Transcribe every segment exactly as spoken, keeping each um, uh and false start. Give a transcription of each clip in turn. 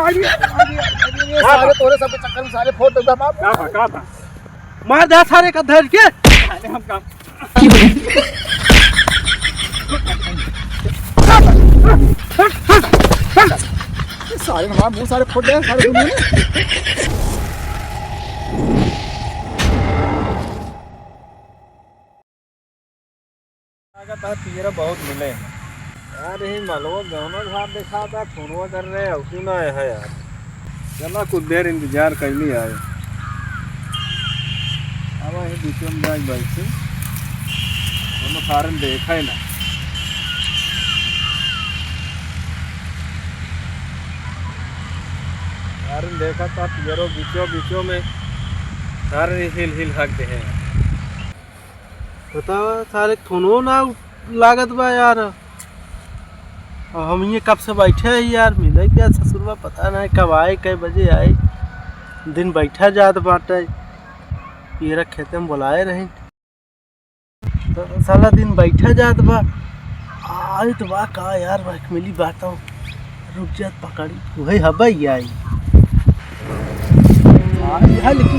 अरे, अरे, अरे, अरे, का सारे बा? तोरे सब के चक्कर में सारे फोड़ देता बाप। का बा, का बा? मार दे सारे का धर के। अरे हम काम। सारे हमारा मुंह सारे फोड़ दे, सारे दुनिया में। लागत है पियरा बहुत मिले हैं। यार, यही मलवा गौना घाट देखा था, फोनवा कर रहे हो, क्यों ना है यार? चला, कुछ देर इंतजार कर लिया है। अब यही बीच में जाए बैठी, हम सारे देखे ना। सारे देखा था, पियरो बीचों बीचों में सारे हिल हिल हक दे हैं। बतावा, सारे फोनो ना लागत बा यार। अब हम ये कब से बैठे हैं यार, मिले क्या ससुरवा, पता नहीं कब आए, कै बजे आए। दिन बैठा जात बाटे, पियरा खेते में बुलाए रहे, तो साला दिन बैठा जात बा। आई तो बा का यार, भाई मिली बात हो। रुक जा, पकड़ी, वही हवा ही आई। आई, हाँ, लेकिन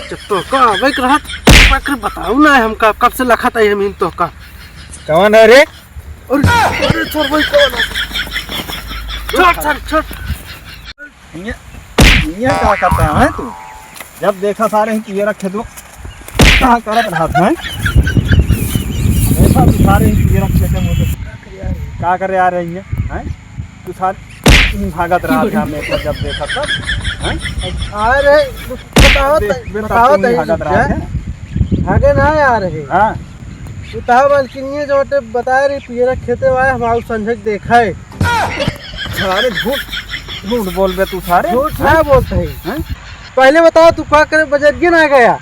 जब तोहका आवे के रहत, पकड़ बताऊ ना, हमका कब से लखत आई हम इन तोहका। कौन है रे? अरे, अरे, छोड़ भाई, कौन है? छोड़, छोड़, छोड़। हियाँ, हियाँ का करता है तू? जब देखा सारे ही पियरा खेत में का करत रहत है? हमेशा तू सारे ही पियरा खेत में होते। का करे आ रही है? हैं? तू सारे ही भागत रहत है हमेशा, जब देखा तब। हैं? अरे, बताओ देख, त-, बेटा, बताओ तू ही तई भागत रुक जा। रहत है। भागे ना आ रहे। हाँ। तू तहा मालकिनिये जो बटे बताए रही, पियरा खेते वाए, हम आउ संझक देखा है। सारे झूठ, झूठ बोलबे तू सारे। झूठ ना बोलत है। हैं? पहले बताओ, तू का करे बजरिया ना गया?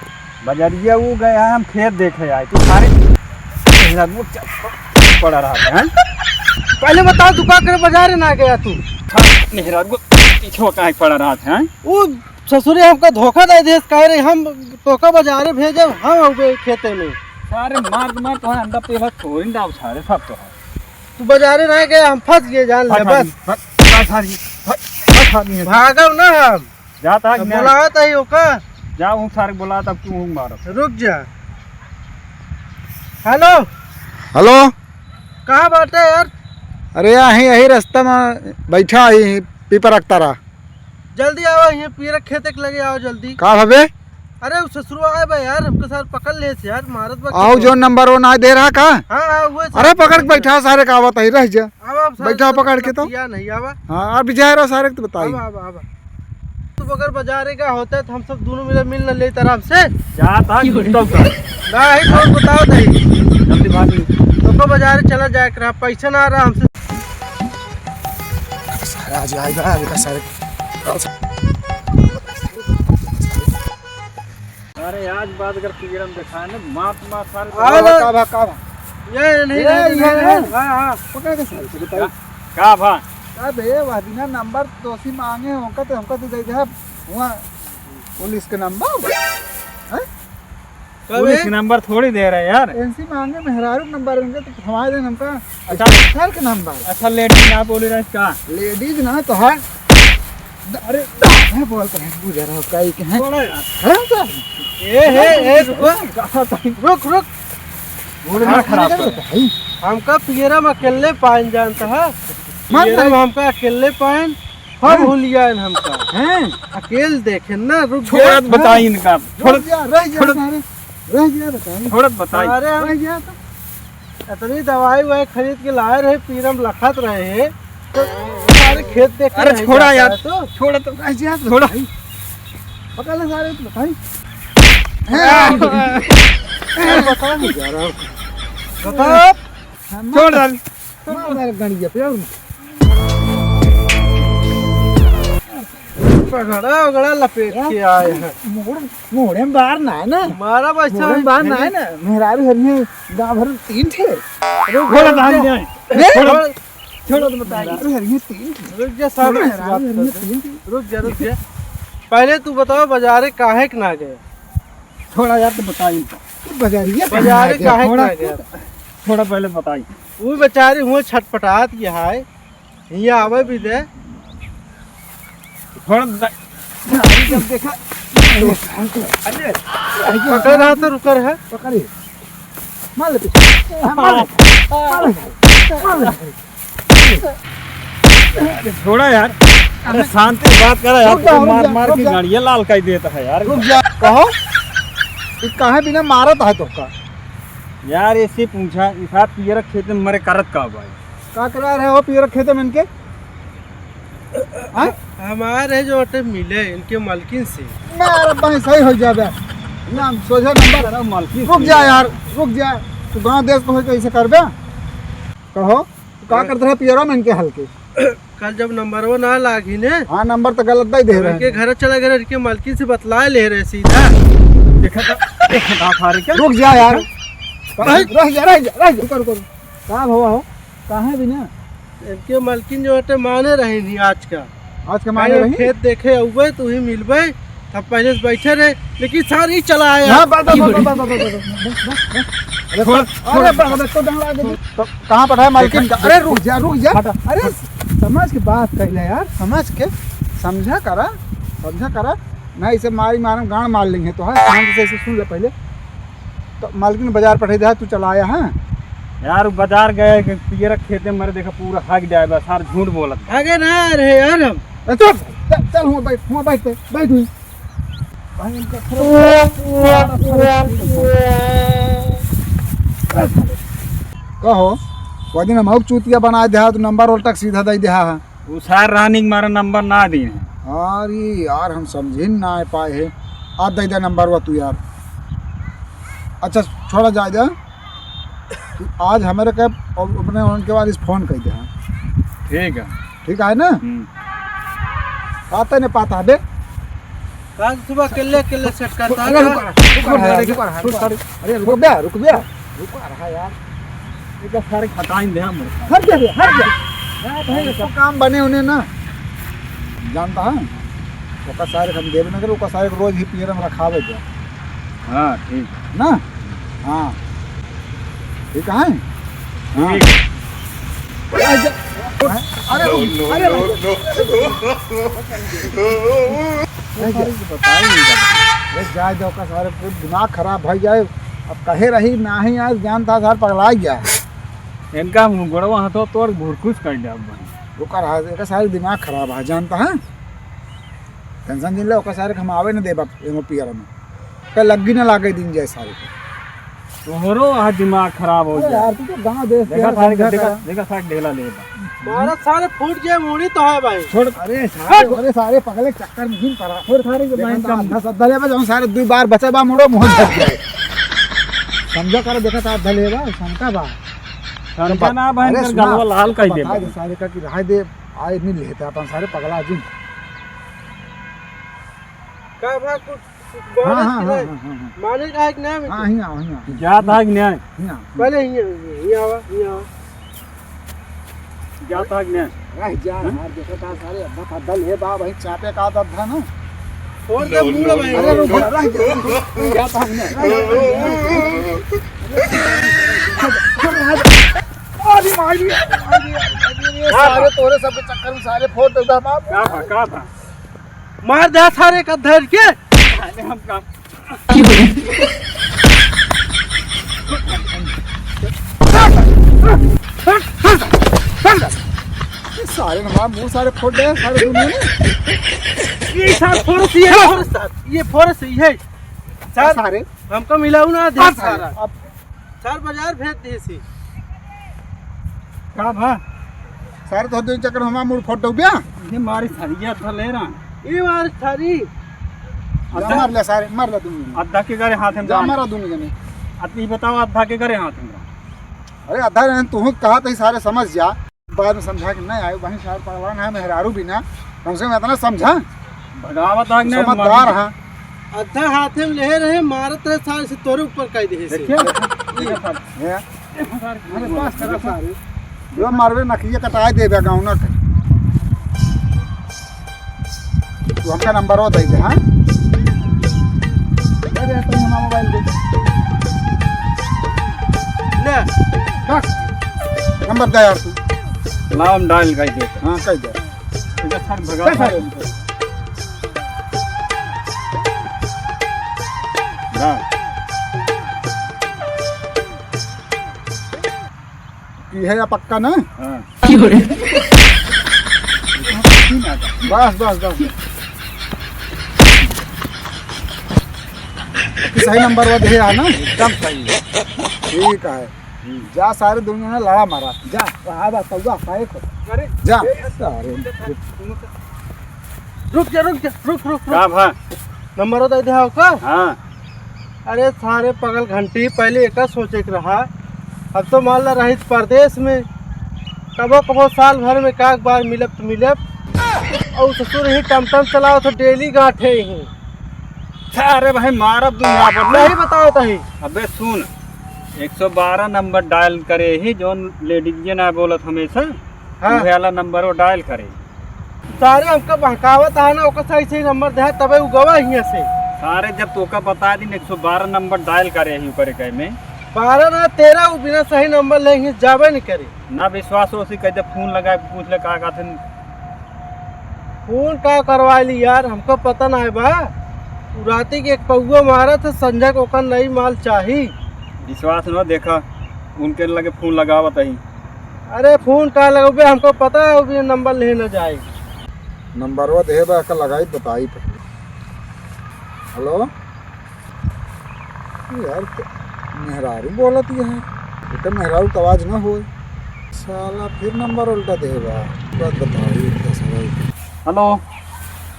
बजरिया वो गया, हम खेत देखे आए। तू सारे मेहरारू चप्पल पड़ा रहा है, हैं? पहले बताओ, तू का करे बजारे ना गया तू? सारे मेहरारू पीछे काहे पड़ा रहा है, हैं? वो ससुरे हमका धोखा दे दे, कहे रहे हम तोका बजारे भेजब, हम हो गए खेते में। सारे मार मार तो अंडा पे बस छोड़ डाल सारे सब तो। तू बजारे ना गया, हम फंस गए, जान ले बस। फंस, फंस, फंस, फंस, फंस, फंस, फंस। भागब ना हम। जाता है अब कि नहीं? बुलावत है ओका। जा, वो सारे बुला, तब तू हूँ मारो। रुक जा। हेलो। हेलो। कहाँ बाटे यार? अरे, यही, यही रास्ता में बैठा ही, पीपर रखता रहा। जल्दी आवा, ये पीरक खेते के लगे आवा जल्दी। का भवे? अरे, उ ससुरवा आए बा यार, हमके साथ पकड़ ले यार, मारत बा आओ, खेतवा। जो नंबर वो ना दे रहा का? हाँ, हाँ, वो अरे, पकड़ के बैठा, सारे का आवत है, रह जा। आवा, आवा, बैठा सारे पकड़ के तो। बतिया नहीं, आवा। हाँ, अब जा रहा सारे के तो बताई। आवा, आवा, आवा। तू अगर बजारे का होता तो हम सब दोनों मिले मिल न लेते आराम से। जा, ता, की हो रही? कुत्ता का। ना, ही तो बताओ नहीं। जल्दी भाग ले। तो को बजारे चला जाए करा, पैसा ना रहा हमसे। सारा आज आएगा, आज का सारे। अरे आज बात अगर पियरम दिखाए ना, मात मात सारे। आ, का बा, का बा, का बा? ये नहीं, ये, नहीं, ये नहीं, है। नहीं। हाँ, हाँ। पकड़ के सारे से बताइए। का, का भा? का बे, वह दिना नंबर दोसी मांगे, हमका तो, हमका तो दे दे, हुआ पुलिस के नंबर। हैं? पुलिस के नंबर थोड़ी दे रहे यार। एनसी मांगे, मेहरारू के नंबर, इनके तो थमा दे हमका। अच्छा। सर के नंबर। अच्छा, लेडीज ना बोले रहे का? लेडीज ना तो है। अरे, मैं बोलता है, बुझा रहा हूँ, काई के हैं? बोला यार। हराम सर। ए, हे, ए, रुक, रुक, रुक। बोले ना खराब कर। भाई। हमका पियरा में अकेले पाइन जानता है। मार पियरा में भाई। हमका अकेले पाइन। हम हैं? हुलिया हैं हमका। हैं? अकेल देखे ना, रुक छोड़त जा। बताई इनका। रुक छोड़त, जा, रह जा छोड़त, सारे। रह जा बताई। छोड़त बताई। अरे हम रह जा तो। इतनी दवाई ववाई खरीद के लाए रहे, पीरम लखत रहे हैं, तो सारे खेत देख के अरे नहीं छोड़ा जाता यार, है तो। छोड़ा तो। रह जा तो छोड़ा। बताई। पकड़ ले सारे तो बताई। हैं? अरे बता नहीं जा रहा हूँ। बता। छोड़ डाल। मार डाल गंडिया पे और पगड़ा वगड़ा लपेट के आए हैं। मोड़, मोड़े में बार ना है ना। मारा बच्चा मोड़े में बार ना है ना। मेहरारू हरिये गाँव भर तीन ठे। अरे घोड़ा बांध दे। ए? घोड़ा, छोड़ो तो बताइए। मेहरारू हरिये तीन ठे। रुक जा, साहब, मेहरारू बात हरिये कर दे। तीन ठे। रुक जा, रुक जा। पहले तू बताओ, बाजारे काहे के ना गए? थोड़ा यार तो बताइए तो। तू बाजारिया बाजारे काहे के ना गया? थोड़ा पहले बताई। वो बेचारी हुए छटपटात ये है, हियाँ आवे भी दे। थोड़ा द- जब देखा, अरे, पकड़ रहा तो रुकर है। पकड़ी। मार ले पीछे। हाँ, मार ले। मार ले। मार ले। अरे छोड़ा यार, अरे शांति से बात करा यार, रुक जा, तू रुक मार जा, मार रुक के जा। गाड़ियाँ लाल कर देता है यार। रुक जा। कहो, ये काहे बिना मारत है तोहका? यार ऐसे पूछा, इस हाथ पियरक खेते में मरे करत का भाई? का करा रहे हो पियरक खेते में इनके? हाँ? हमारे जो अटे मिले इनके मालकिन से। ना, अरे भाई सही हो जाबे। ना, सोझा नंबर। अरे मालकिन रुक से। जा यार, रुक जा। तू गाँव देश को होके ऐसे करबे? कहो, तू का अरे। करत रहे पियरो में इनके हल्के? कल जब नंबरवा ना लागी ने, हाँ, नंबर तो गलत दे दे रहे इनके हैं। घर चला गए, इनके मालकिन से बतलाए ले रहे सीधा। देखा था, देखा था, था रे क्या? रुक जा यार। भाई। रह जा, रह जा, रह जा। रुको, रुको, रुको। का भवा हो? काहे बिना? इनके मालकिन जो हटे माने रही नहीं आज का। आज का माने भाई, रही? खेत देखे अउबे, तू ही मिलबे। तब पहले से बैठे रहे, लेकिन सार ही चला आया। हाँ, बस, बस, बस। अरे, छोड़, बस, छोड़। अरे, बस, बस, तो डंगड़ा के दे। तो कहाँ पठाए मालकिन का? अरे, रुक जा, रुक जा। हटा। अरे, समझ के बात कर ले यार, समझ के, समझा करा, समझा करा। नहीं, इसे मारी मारम, गांड मार लेंगे तो, हाँ, शांत से इसे सुन ले पहले। तो मालकिन बाजार पठाई दे, तू चला आया, हाँ? यार, बाजार गए कि पियरक खेते में मरे, देखा पूरा हग जाए बा, सार झूठ बोलत। हगे ना रहे यार हम। ए, चुप, चल, चल, हुआं बैठ, हुआं बैठ, बैठ, बैठ हुई। भाई, इनका थोड़ा कहो, वो दिन हम चूतिया बनाए देहा, तो नंबर उल्टा सीधा दे देहा है। उ सार रानी के मारे नंबर ना दी है। अरे यार, हम समझिन ना पाए है। आज दे दे नंबर वा तू यार। अच्छा, छोड़ा जाए दे। तू आज हमारे के, अपने उनके बाद इस फोन कर दे, हाँ। ठीक है। ठीक है ना? हम्म। आते ने पाता बे। काल सुबह अकेले, अकेले सेट करता अरे, है। रुक, रुक, रुक, रुक, रुक, रुक, रुक, अरे, रुक बे, रुक बे। रुक रहा यार। ये तो सारे खटाइन दे हम। हट जा बे, हट जा। ना भाई, इसको काम बने होने ना। जानता है? ओका सारे हम देवे ना करे, ओका सारे को रोज ही पियर में रखावे दे। हाँ, ठीक। ना? हाँ। ठीक है? हाँ। ठीक। अरे, अरे, अरे, अरे, अरे, बताई नहीं जाता। अरे, जाए दो का सारे, पूरा दिमाग खराब भई जाए। अब कहे रही नाही, आज जानता सार पगला गया। इनका मुंह गोड़वा हाथों तोड़ भुरकुस कर दे अब भाई। ओकर हाथ, एकर सारे दिमाग खराब है, जानता है? टेंशन जिन ले, ओकर सारे के हम आवे न देबा एगो पियर में। का लग्गी न लागे दिन जाए सारे के। तोहरो आज दिमाग खराब हो अरे गया। यार, तू तो गाँव देश देखा यार, सारे का, समझा देखा, करा। देखा सारे ढेला ले बा। मारा सारे फूट जाए, मुड़ी तो है भाई। छोड़। अरे सारे, अरे सारे पगले चक्कर में जिन पड़ा। छोड़ सारे के देखा बहन तो का आधा सद्दा ले बा, जौन सारे दुई बार बचा बा, मुड़ो मुँह झड़ जाए। समझा कर, देखा तो आधा ले बा, शंका बा। शंका ना बहन अरे कर सुना, गलवा लाल कर बता देबा। दे सारे का कि रहा दे, आए नहीं लेता अपन सारे पगला जिन। का बा कुछ, कुछ हाँ, बोलत हाँ, कि हाँ, नहीं? हाँ, हाँ, हाँ। मालिक आए कि नहीं? हाँ, हियाँ, हियाँ। जात है कि नहीं? हियाँ। पहले हियाँ, हियाँ आवा, हियाँ आवा। जात है कि नहीं? रह जा, हाँ? यार, देखो का सारे अब्बा का दल है, बा, वही चापे का दब था ना। फोड़ दे, मुड़ भाई। अरे, रुक जा, रह जा, रुक, रुक, जात है कि नहीं? रह जा, रह जा, रह जा। अरे, मार दिया, मार दिया, मार दिया, ये सारे तोरे सबके चक्कर में सारे फोड़ देता बाप। का था, का था? मार दे सारे का धर के। अरे हम काम। ये सारे ने हमारा मुंह सारे फोड़ दे, सारे दुनिया में। ये सार फोड़ सी है, फोड़ सार, ये फोड़ सी है। सार, सारे। हमको मिलाऊ ना दे सारे। सारा। अब सार बाजार भेज दे सी। का भा? सारे तो दो चक्कर हमारा मूड फोड़ दो बे। ये मारी सारी, ये अच्छा ले रहा। ये मारी सारी। अच्छा। मार ले सारे, मार ले तुम। अद्धा के करे हाथ में जा डाल। मारा दोनों जने। अब ये बताओ, अद्धा के करे हाथ में डाल। अरे अद्धा रहन, तू कहा तो सारे समझ जा। बाद में समझा कि नहीं आयो, वहीं सारे पहलवान है, मेहरारू भी ना। कम से कम इतना समझा। भगावत आग ने समझदार मार। हाँ। अद्धा हाथे में ले रहे, मारत रहे, सारे से तोरे ऊपर कह दे से। देखिए। ये। अरे पास करा सारे। जो मारबे नकिया कटाए देबे गाँव ना के। तू हमका नंबर दे दे, हाँ? दे दे, तो हमारा मोबाइल दे। ले। नंबर दे यार तू। लाओ, हम डायल कर देते। हाँ, कर दे। इधर सर भगा। कैसा है? हाँ। ये है या पक्का ना? हाँ। बस, बस, बस। सही नंबर वो दे है ना? एकदम सही है। ठीक है। हम्म। जा सारे दुनिया में लड़ा मारा। जा, आ बा, तौगा, पाए को। अरे, जा। ए, सारे। रुक जा, रुक जा, रुक, रुक, रुक। का भा? नंबर दे दे हो का? हाँ। अरे सारे पगल घंटी, पहले एका सोचे के रहा। अब तो मान ला रहित परदेश में, कबो कबो साल भर में का एक बार मिलब तो मिलब। और ससुर ही टमटम चलाओ तो डेली गांठे ही। अरे भाई, मारब तू यहाँ पर ना। नहीं बताओ तही। अबे सुन, एक सौ बारह नंबर डायल करे ही, जौन लेडीजिए ना बोलत हमेशा, हाँ। उहे वाला नंबर वो डायल करे। सारे हमका बहकावत है ना, ओकर सही सही नंबर दे, तबे उ गवा हियां से। सारे जब तोका बता दिन एक सौ बारह नंबर डायल करे ही ओकरे कहे में। बारह ना तेरह, उ बिना सही नंबर ले ही जाबे नहीं करे। ना विश्वास हो सी कह दे, फोन लगा के पूछ ले का कहथिन। फोन का करवा ली यार, हमका पता ना है बा। उ राती के एक पौआ मारा था, संजय को ओकर नई माल चाही। विश्वास न देखा, उनके लगे फोन लगावत ही। अरे फोन का लगबे, हमको पता है, वो भी नंबर ले न जाए। नंबरवा देहे बा, का लगाई बताई पहले। हेलो, यार, त-, मेहरारू बोलत ये है, ये तो मेहरारू का आवाज न होए। साला फिर नंबर उल्टा देहे बा, बात बताई इनका सब। हेलो।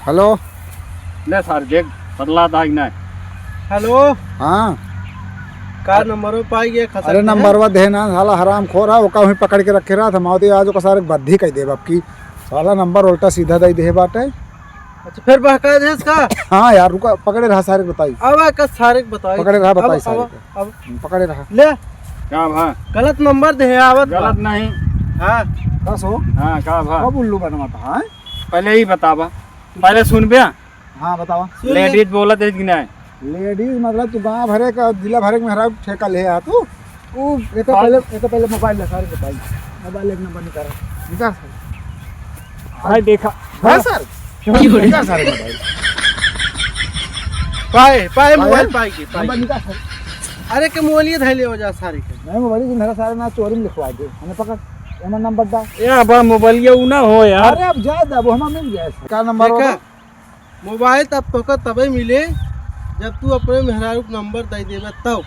हेलो। ले सर, देख, बदला दाग ना। हेलो। हाँ। का नंबरवा पाई गया, खसक अरे, है? नंबरवा दे ना, साला हरामखोर है, ओका वहीं पकड़ के रखे रहा था, मावती आज ओका सारे बद्धी कह देब आपकी। साला नंबर उल्टा सीधा दे दे बाटे। अच्छा, फिर बहका देस का? हाँ यार, रुका, पकड़े रहा, सारे बताई। अब का सारे बताई। पकड़े रहा, बताई अब, सारे अब, के। अब। पकड़े रहा। ले। का भा? गलत नंबर दे, आवत बा। गलत नहीं। हाँ। का सो? हाँ, का भा? कब उल्लू बनवा था, हाँ? पहले ही बतावा। पहले सुन बे। हाँ, बतावा। सुन ले। लेडीज बोलत है कि नहीं? लेडीज मतलब तू गाँव भरे का, जिला भरे का मेहरारू ठेका ले आ तू। उ, एक हाँ। पहले, एक पहले मोबाइल ले, सारे बताई। मोबाइल एक नंबर निकाल। निकाल सर। भाई देखा। हाँ सर। निकाल सारे मोबाइल। पाए, पाए, पाए मोबाइल है? पाए के, पाए नंबर के। निकाल सर। अरे के मोबाइल ये धैले हो जा सारे के। नहीं, मोबाइल की मेरा सारे ना चोरी में लिखवा दे। हमें पकड़, एमन नंबर दा। ए, अब मोबाइल ये उ ना हो यार। अरे अब जा दा, वो हमें मिल गया है। का नंबर देखा? होगा? मोबाइल तब तोका तबे मिले, जब तू अपने मेहरारू के नंबर दे देबे तब।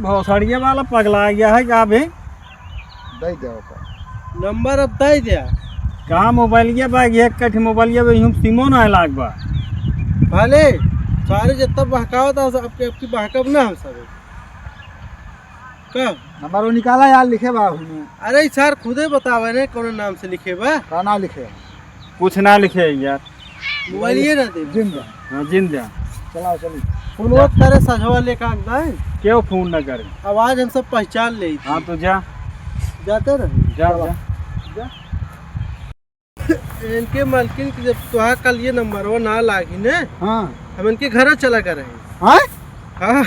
भोसड़िया वाला पगला गया है का बे? दे दे ओकर। नंबर अब दे दे। कहाँ मोबाइलिया बा? एक कठ मोबाइलिया बा, हम सिमो ना लाग बा। भले, सारे जितना बहकावत है, सबके, आपकी बहकब ना हम सब। का? नंबर वो निकाला यार, लिखे बा उसमें। अरे सर, खुदे बतावे ने कौन नाम से लिखे बा। का नाम लिखे? कुछ ना लिखे यार। मोबाइल ये ना दे। जिन जा। हाँ, जिन जा। चलाओ, चलिए। फोन मत करे, सजवा ले का अंदर। क्यों फोन ना करे? आवाज हम सब पहचान ले। हाँ, तो जा। जाते रहे। जा, चलो। जा। जा। इनके मालकिन के जब तोहार कल ये नंबरवा ना लागी ने, हाँ। हम इनके घरे चला गए रहे। हाँ? हाँ।